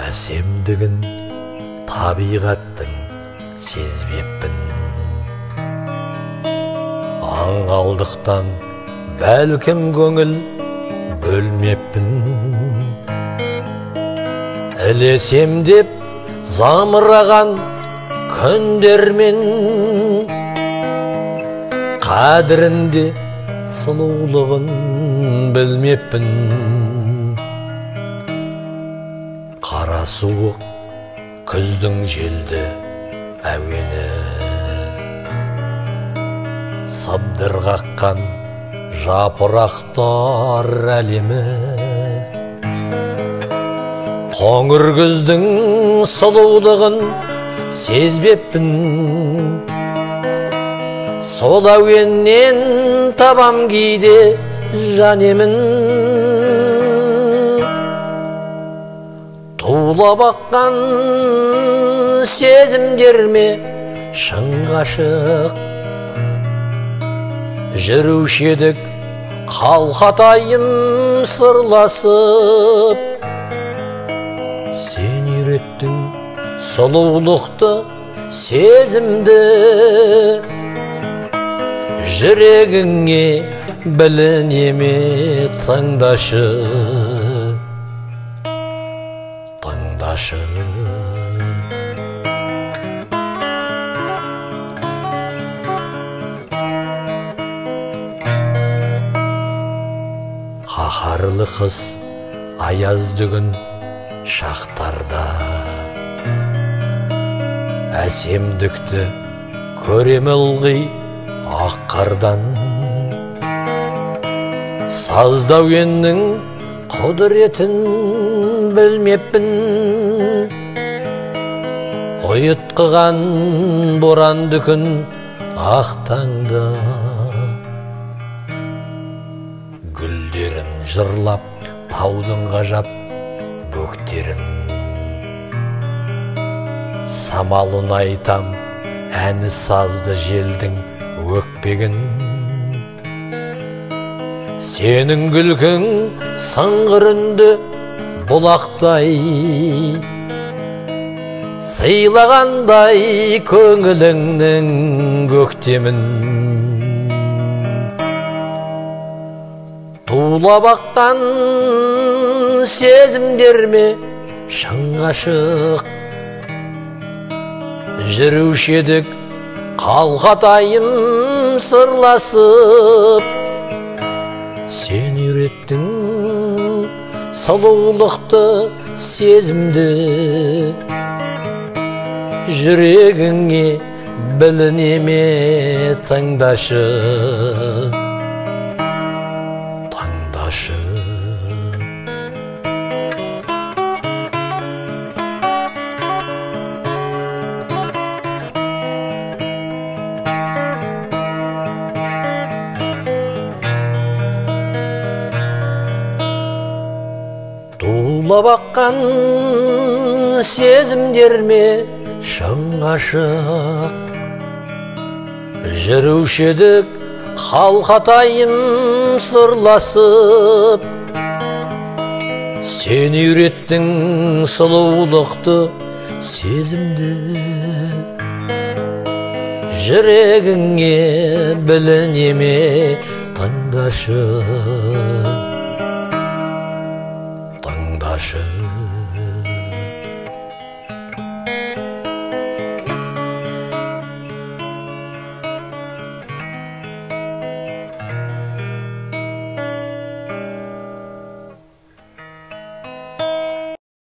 Әсемдігін табиғаттың сезбеппін. Аңғалдықтан бәлкім көңіл бөлмеппін. Ілесем деп замыраған күндермен, қадірінде сұлулығын білмеппін. Қара суық күздің желді әуені, сыбдыр қаққан жапырақтар әлемі. Қоңыр күздің сұлулығын сезбеппін. Сол әуеннен табам кейде жан емін. Тулап аққан сезімдерме шын ғашық жүруші едік қалқатайым сырласып. Сен үйреттің сұлулықты, сезімді, жүрегіңе біліне ме тыңдашы, тыңдашы. Қаһарлы қыс аязды күн шақтарда әсемдікті көрем ылғи ақ қардан. Сазды әуеннің құдіретін білмеппін. Ұйытқыған боранды күн ақ таңда гүлдерін жырлап таудың ғажап бөктерін. Самалын айтам әні сазды желдің өкпегін. Сенің күлкің сыңғыр үнді бұлақтай, сыйлағандай көңіліңнің көктемін. Тулап аққан сезімдерме шын ғашық жүруші едік қалқатайым сырласып. Сен үйреттің сұлулықты, сезімді, жүрегіңе біліне ме тыңдашы, тыңдашы. Тулап аққан сезімдерме шын ғашық жүруші едік қалқатайым сырласып. Сен үйреттің сұлулықты, сезімді, жүрегіңе біліне ме тыңдашы, тыңдашы.